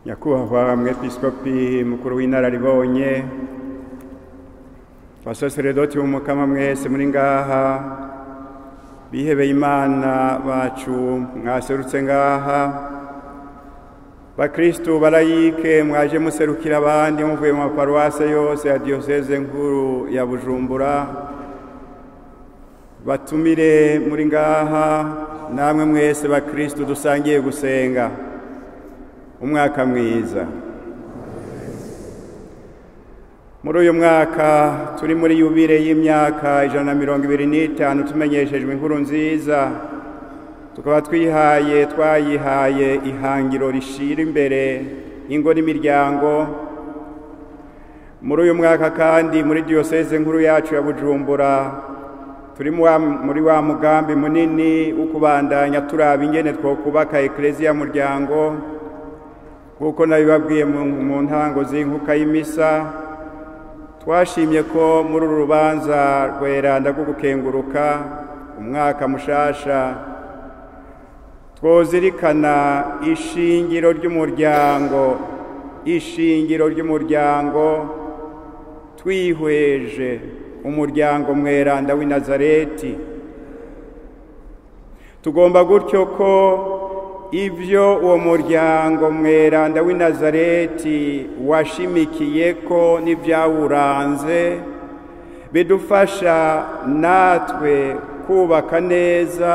Nyakubahwa Mwepiskopi mukuru w'inararibonye, basaseredoti b'Umukama mwese muri ngaha, bihebeye Imana bacu mwaserutse ngaha, bakristu barayike mwaje muserukira abandi muvuye mu maparuwase yose ya diyoseze nkuru ya Bujumbura, batumire muri ngaha namwe mwese bakristu dusangiye gusenga, umwaka mwiza. Muri uyu mwaka turi muri yubile y'imyaka 125 tumenyeshejwe inkuru nziza, tukaba twayihaye ihangiro rishira imbere ingo n'imiryango. Muri uyu mwaka kandi muri diyoseze nkuru yacu ya Bujumbura turi muri wa mugambi munini wo kubandanya turaba ingene twokubaka ekleziya muryango, kuko nabibabwiye mu ntango z'inkuka y'imisa. Twashimye ko muri uru rubanza rweranda rwo gukenguruka umwaka mushasha twozirikana ishingiro ry'umuryango, ishingiro ry'umuryango twihweje umuryango mweranda w'i Nazareti. Tugomba gutyo ko ivyo uwo muryango mweranda w'i Nazareti washimikiye ko n'ivyawuranze bidufasha natwe kubaka neza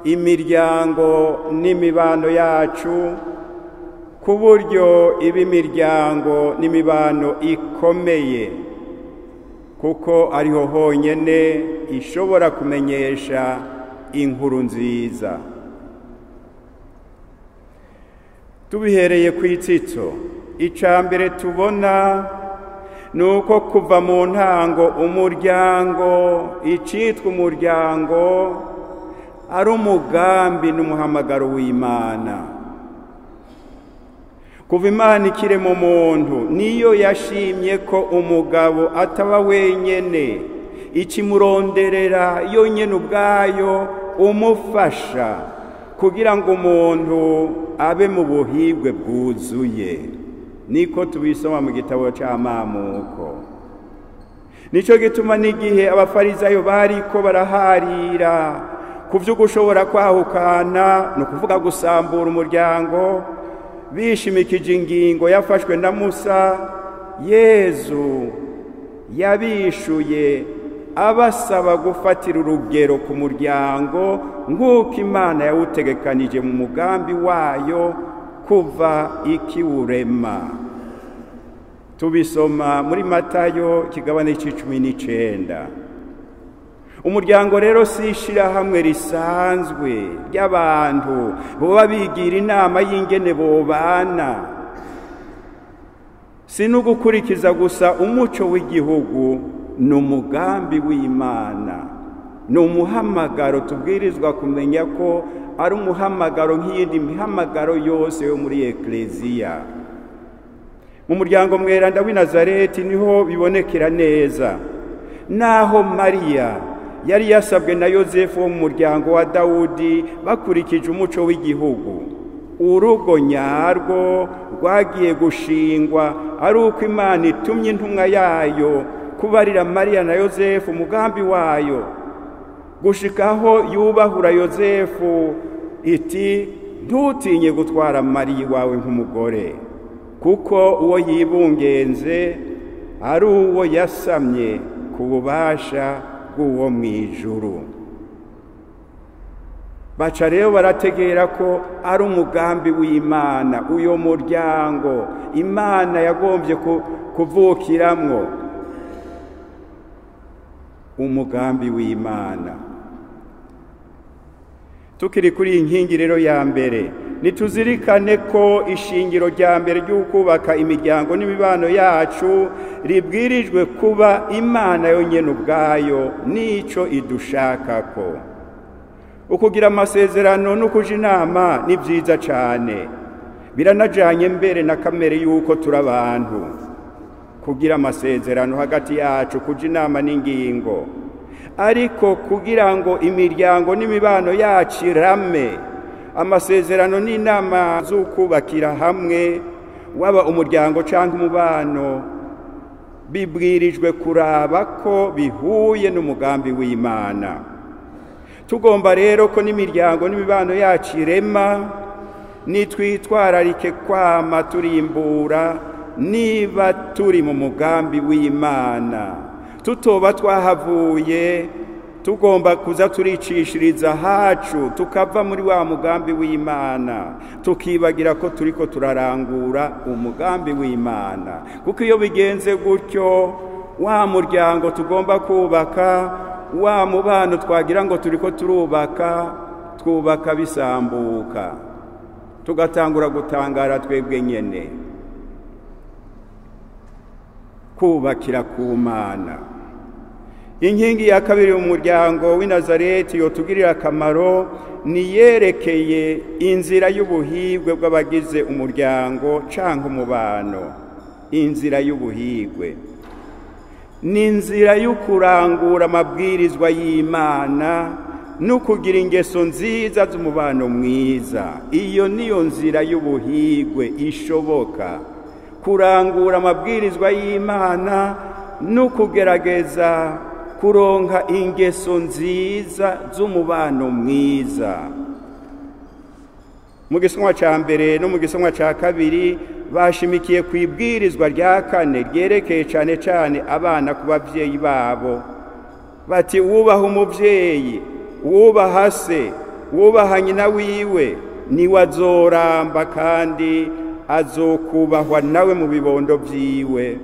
imiryango n'imibano yacu, ku buryo iba imiryango n'imibano ikomeye, kuko ariho honyene ishobora kumenyesha inkuru nziza. Tubihereye ku itsitso, ica mbere tubona ni uko kuva mu ntango umuryango, icitwa umuryango, ari umugambi n'umuhamagaro w'Imana. Kuva Imana ikirema umuntu, niyo yashimye ko umugabo ataba wenyene, ikimuronderera yonyene ubwayo umufasha kugira ngo umuntu abe mu buhibwe bwuzuye. Niko tubisoma mu gitabo c'Amamuko. Nico gituma n'igihe abafarizayo bariko baraharira ku vyo gushobora kwahukana, ni ukuvuga gusambura umuryango, bishimikije ingingo yafashwe na Musa, Yezu yabishuye abasaba gufatira urugero ku muryango nk'uko Imana yawutegekanije mu mugambi wayo kuva ikiwurema. Tubisoma muri Matayo ikigabane c'19. Umuryango rero si ishirahamwe risanzwe ry'abantu boba bigira inama y'ingene bobana, si n'ugukurikiza gusa umuco w'igihugu, ni umugambi w'Imana, ni umuhamagaro tubwirizwa kumenya ko ari umuhamagaro nk'iyindi mihamagaro yose yo muri ekleziya. Mu muryango mweranda w'i Nazareti niho bibonekera neza. Naho Mariya yari yasabwe na Yozefu wo mu muryango wa Dawudi bakurikije umuco w'igihugu, urugo nyarwo rwagiye gushingwa ari uko Imana itumye intumwa yayo kubarira Mariya na Yozefu umugambi wayo, gushikaho yubahura Yozefu iti: ntutinye gutwara Mariya iwawe nk'umugore, kuko uwo yibungenze ari uwo yasamye ku bubasha bw'uwo mw'ijuru. Baca rero barategera ko ari umugambi w'Imana, uyo muryango Imana yagombye kuvukiramwo, umugambi w'Imana. Tukiri kuri iyi nkingi rero ya mbere, nituzirikane ko ishingiro rya mbere ry'ukubaka imiryango n'imibano yacu ribwirijwe kuba Imana yonyene ubwayo n'ico idushakako. Ukugira amasezerano no kuja inama ni vyiza cane, biranajanye mbere na kamere y'uko turi abantu. Kugira amasezerano hagati yacu, kuja inama n'ingingo, ariko kugira ngo imiryango n'imibano yacu irame, Amasezerano n'inama z'ukubakira hamwe, waba umuryango cyangwa umubano, bibwirijwe kuraba ko bihuye n'umugambi w'Imana. Tugomba rero ko n'imiryango n'imibano yacu irema, nitwitwararike kwama turimbura niba turi mu mugambi w'Imana. Tutoba twahavuye, tugomba kuza turicishiriza hacu, tukava muri wa mugambi w'Imana, tukibagira ko turiko turarangura umugambi w'Imana. Kuko iyo bigenze gutyo, wa muryango tugomba kubaka, wa mubano twagira ngo turiko turubaka, twubaka bisambuka, tugatangura gutangara twebwe nyene. Kubakira ku Mana. Inkingi ya kabiri mu muryango w'i Nazareti yotugirira akamaro ni yerekeye inzira y'ubuhigwe bw'abagize umuryango canke umubano. Inzira y'ubuhigwe ni inzira yo kurangura amabwirizwa y'Imana no kugira ingeso nziza z'umubano mwiza. Iyo niyo nzira y'ubuhigwe ishoboka, kurangura amabwirizwa y'Imana no kugerageza kuronka ingeso nziza z'umubano mwiza. Mu gisomwa ca mbere no mu gisomwa ca kabiri bashimikiye ku ibwirizwa rya kane ryerekeye cane cane abana ku bavyeyi babo, bati wubaha umuvyeyi, wubaha se, wubaha nyina wiwe, niwe azoramba kandi azokubahwa nawe mu bibondo vyiwe.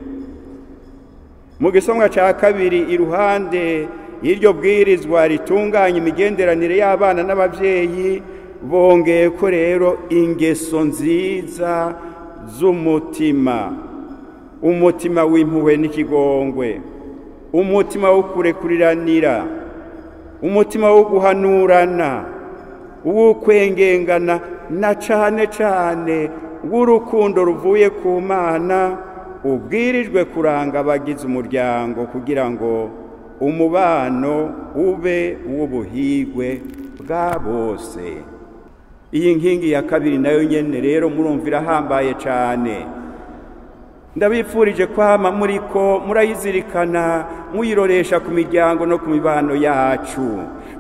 Mu gisomwa ca kabiri, iruhande y'iryo bwirizwa ritunganya imigenderanire y'abana n'abavyeyi, bongeye ko rero ingeso nziza z'umutima, umutima w'impuhwe n'ikigongwe, umutima wo kurekuriranira, umutima wo guhanurana, uw'ukwengengana, na cane cane w'urukundo ruvuye ku Mana, ubwirijwe kuranga abagize umuryango kugira ngo umubano ube uw'ubuhigwe bwa bose. Iyi nkingi ya kabiri nayo nyene rero murumvira hambaye cane. Ndabifurije kwama muriko murayizirikana, muyiroresha ku miryango no ku mibano yacu,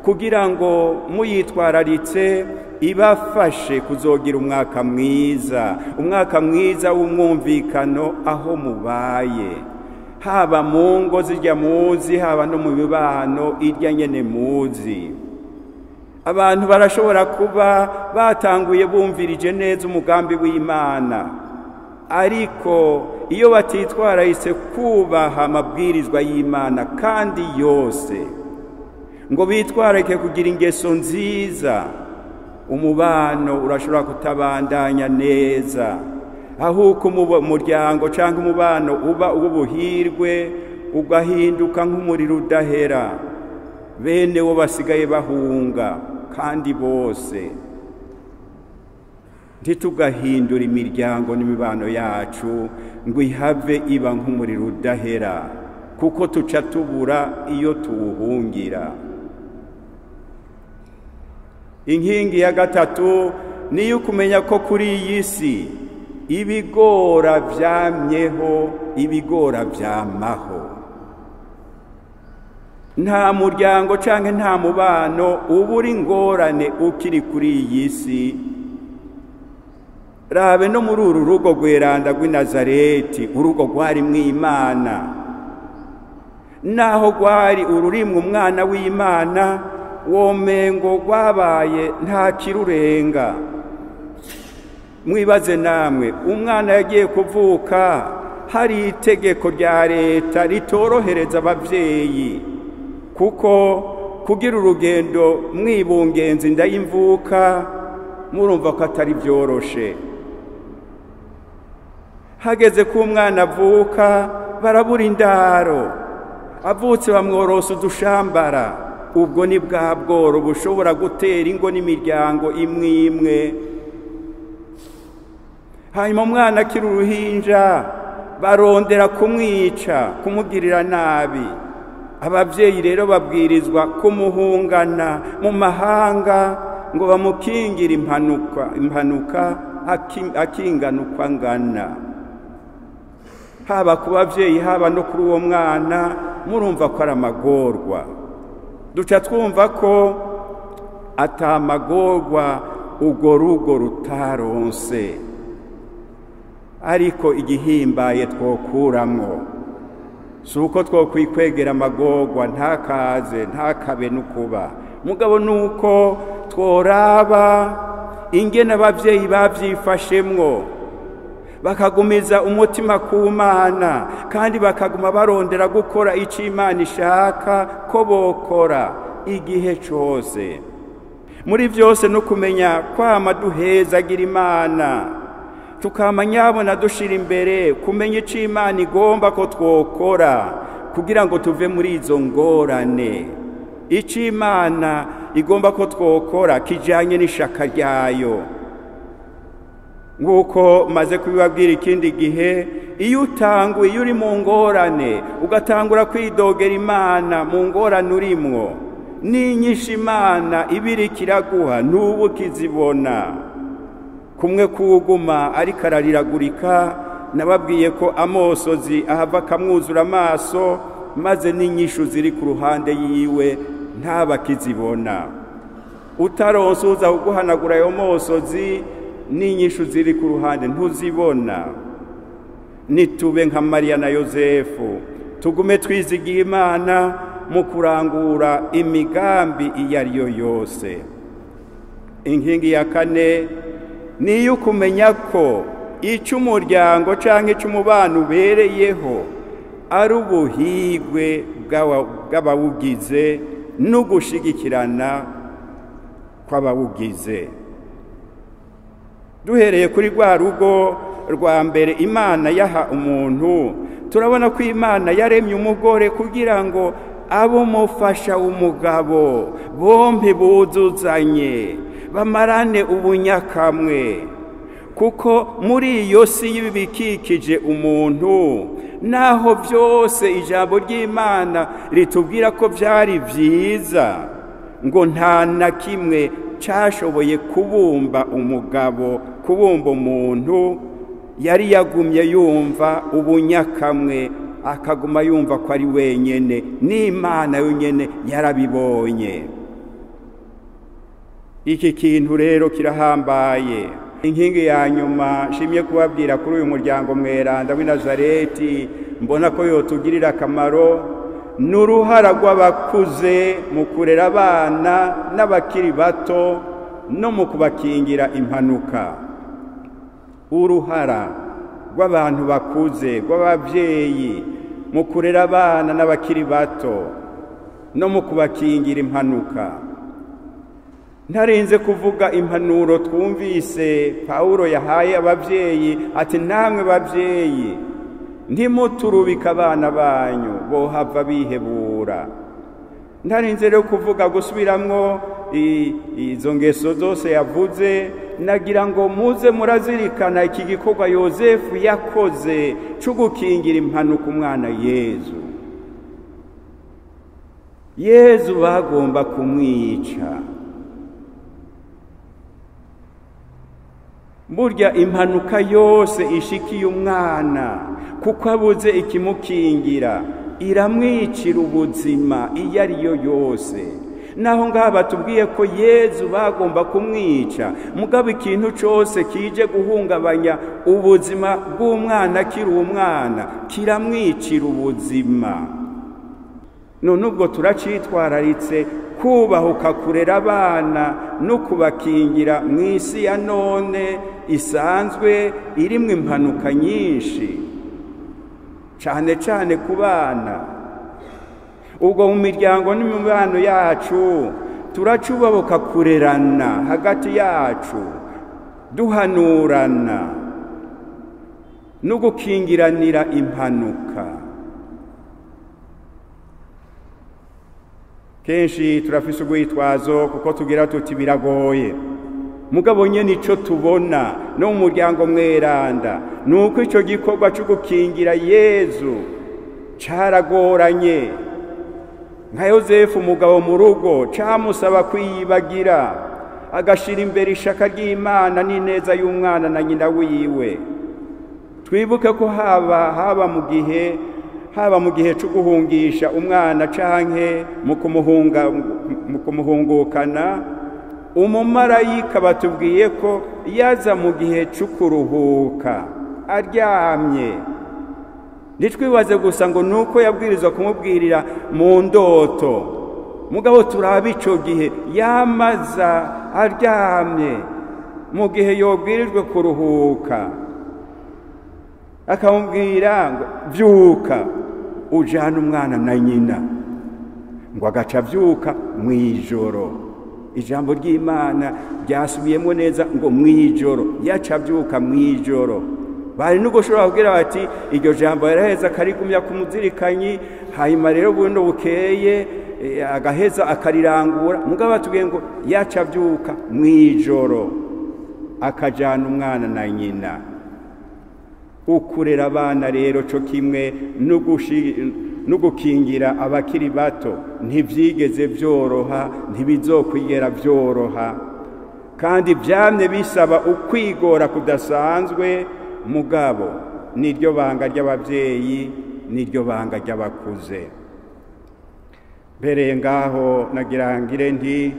kugira ngo muyitwararitse ibafashe kuzogira umwaka mwiza, umwaka mwiza w'umwumvikano aho mubaye, haba mu ngo zirya muzi, haba no mu mibano irya nyene muzi. Abantu barashobora kuba batanguye bumvirije neza umugambi w'Imana, ariko iyo batitwararitse kubaha amabwirizwa y'Imana kandi yose, ngo bitwararike kugira ingeso nziza, umubano urashobora kutabandanya neza. Aho umuryango cyangwa umubano uba uw'ubuhirwe ugahinduka nk'umuriro udahera, bene wo basigaye bahunga kandi bose. Ntitugahindura imiryango n'imibano yacu ngo ihave iba nk'umuriro udahera, kuko tuca tubura iyo tuwuhungira. Inkingi ya gatatu niyo kumenya ko kuri iyi si ibigora vyamyeho, ibigora vyamaho. Nta muryango canke nta mubano ubura ingorane ukiri kuri iyi si. Rabe no muri uru rugo rweranda rw'i Nazareti, urugo rwarimwo Imana, naho rwari ururimwo umwana w'Imana, womengo rwabaye nta kirurenga. Mwibaze namwe, umwana yagiye kuvuka hari itegeko rya leta ritorohereza abavyeyi, kuko kugira urugendo mwibungenzi ndayimvuka murumva ko atari byoroshe. Hageze ko umwana avuka barabura indaro, avutse bamworosa udushambara. Ubwo ni bwa bworo bushobora gutera ingo n'imiryango imwe imwe. Hanyuma umwana akiri uruhinja barondera kumwica, kumugirira nabi. Abavyeyi rero babwirizwa kumuhungana mu mahanga ngo bamukingire impanuka akingana uko angana. Haba ku bavyeyi, haba no kuri uwo mwana, murumva ko ari amagorwa. Duca twumva ko atamagorwa urwo rugo rutaronse. Ariko igihimbaye twokuramwo si uko twokwikwegera amagorwa ntakaze ntakabe n'ukuba, mugabo nuko tworaba ingene abavyeyi bavyifashemwo, bakagumiza umutima ku Mana, kandi bakaguma barondera gukora ico Imana ishaka ko bokora igihe cose. Muri vyose no kumenya kwama duhezagira Imana, tukama nyabona dushira imbere kumenya ico Imana igomba ko twokora kugira ngo tuve muri izo ngorane. Ico Imana igomba ko twokora kijanye n'ishaka ryayo. Nk'uko maze kubibabwira ikindi gihe, iyo utanguye, iyo uri mu ngorane ugatangura kwidogera Imana mu ngorane urimwo, n'inyishu Imana ibiriko iraguha ntuba ukizibona. Kumwe kuwuguma ariko arariragurika, nababwiye ko amosozi ahava akamwuzura amaso, maze n'inyishu ziri ku ruhande yiwe ntabakizibona. Utaronse uza kuguhanagura ayo mosozi, n'inyishu ziri ku ruhande ntuzibona. Nitube nka Mariya na Yozefu, tugume twizigiye Imana mu kurangura imigambi iyo ari yo yose. Inkingi ya kane ni ukumenya ko icyo umuryango canke icyo umubano ubereyeho ari ubuhigwe bw'abawugize n'ugushigikirana kw'abawugize. Duhereye kuri rwa rugo rwa mbere Imana yaha umuntu, turabona ko Imana yaremye umugore kugira ngo abe umufasha w'umugabo, bombi buzuzanye, bamarane ubunyakamwe. Kuko muri iyo si y'ibikikije umuntu, naho byose ijambo ry'Imana ritubwira ko byari vyiza, ngo nta na kimwe cashoboye kubumba umugabo, kubumba umuntu. Yari yagumye yumva ubunyakamwe, akaguma yumva ko ari wenyene, n'Imana yonyene yarabibonye. Iki kintu rero kirahambaye. Inkingi ya nyuma nshimye kubabwira kuri uyu muryango mweranda w'i Nazareti, mbona ko yotugirira akamaro, n'uruhara rw'abakuze mu kurera abana n'abakiri bato no mu kubakingira impanuka. Uruhara rw'abantu bakuze, rw'abavyeyi mu kurera abana n'abakiri bato no mu kubakingira impanuka. Ntarinze kuvuga impanuro twumvise Pawulo yahaye abavyeyi, ati namwe bavyeyi ntimuturubika abana banyu bohava bihebura. Ntarinze rero kuvuga gusubiramwo izo ngeso zose yavuze, nagira ngo muze murazirikana iki gikorwa Yozefu yakoze cyo gukingira impanuka umwana Yezu. Yezu bagomba kumwica. Burya impanuka yose ishikiye umwana kuko abuze ikimukingira, iramwicira ubuzima iyo ari yo yose. Naho ngaha batubwiye ko Yezu bagomba kumwica, mugabo ikintu cose kije guhungabanya ubuzima bw'umwana akiri umwana kiramwicira ubuzima. None ubwo turacitwararitse kubahuka kurera abana no kubakingira mu isi ya none isanzwe irimwo impanuka nyinshi, cane cane ku bana. Ubwo mu miryango n'imibano yacu turacubabuka kurerana hagati yacu, duhanurana no gukingiranira impanuka. Kenshi turafise urwitwazo kuko tugira tuti biragoye, mugabo nyene ico tubona no mu muryango mweranda nuko ico gikorwa cyo gukingira Yezu caragoranye. Nka Yozefu umugabo mu rugo camusaba kwiyibagira, agashira imbere ishaka ry'Imana n'ineza y'umwana na nyina wiwe. Twibuke ko haba mu gihe cyo guhungisha umwana canke mu kumuhungukana, umumarayika batubwiye ko yaza mu gihe cyo kuruhuka aryamye. Ntitwibaze gusa ngo nuko yabwirizwa kumubwirira mu ndoto, mugabo turabe ico gihe yamaza aryamye mu gihe yobwirijwe kuruhuka, akamubwira ngo vyuka ujana umwana na nyina, ngo agaca avyuka mw'ijoro. Ijambo ry'Imana ryasubiyemo neza ngo mw'ijoro, yaca avyuka mw'ijoro. Bari nuko ushobora kubwira bati iryo jambo yaraheza akarigumya ku muzirikanyi, hanyuma rero buno bukeye agaheza akarirangura. Mugabo batubwiye ngo yaca avyuka mw'ijoro akajana umwana na nyina. Ukurera abana rero co kimwe n'ugukingira abakiri bato ntivyigeze vyoroha, ntibizokwigera vyoroha, kandi vyamye bisaba ukwigora kudasanzwe. Mugabo niryo banga ry'abavyeyi, niryo banga ry'abakuze. Mbereye ngaho nagira ngire nti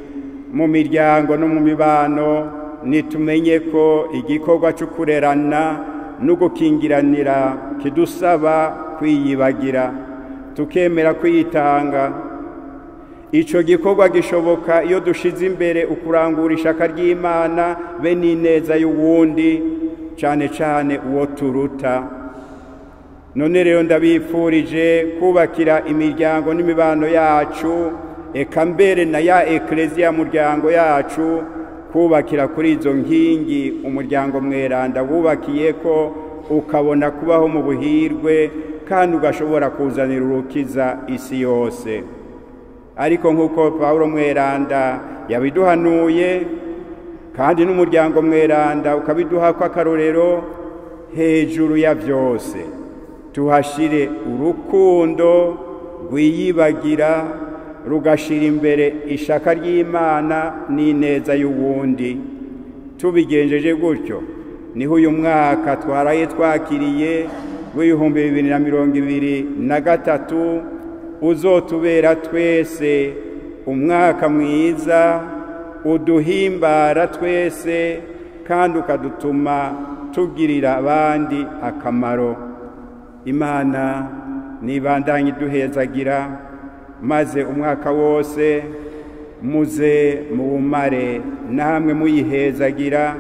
mu miryango no mu mibano nitumenye ko igikorwa cyo kurerana no gukingiranira kidusaba kwiyibagira, tukemera kwitanga. Ico gikorwa gishoboka iyo dushize imbere ukurangura ishaka ry'Imana be n'ineza y'uwundi, cane cane uwo turuta. None rero ndabifurije kubakira imiryango n'imibano yacu, eka mbere na ya ekleziya muryango yacu, kubakira kuri izo nkingi umuryango mweranda wubakiye ko ukabona kubaho mu buhirwe kandi ugashobora kuzanira urukiza isi yose. Ariko nk'uko Pawulo mweranda yabiduhanuye kandi n'umuryango mweranda ukabiduha ko akarorero, hejuru ya vyose tuhashire urukundo rwiyibagira rugashira imbere ishaka ry'Imana n'ineza y'uwundi. Tubigenjeje gutyo niho uyu mwaka twaraye twakiriye w'2023 uzotubera twese umwaka mwiza, uduhimbara twese kandi ukadutuma tugirira abandi akamaro. Imana nibandanye iduhezagira, maze umwaka wose muze muwumare namwe muyihezagira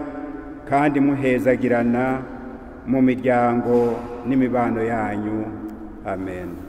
kandi muhezagirana mu miryango n'imibano yanyu. Amen.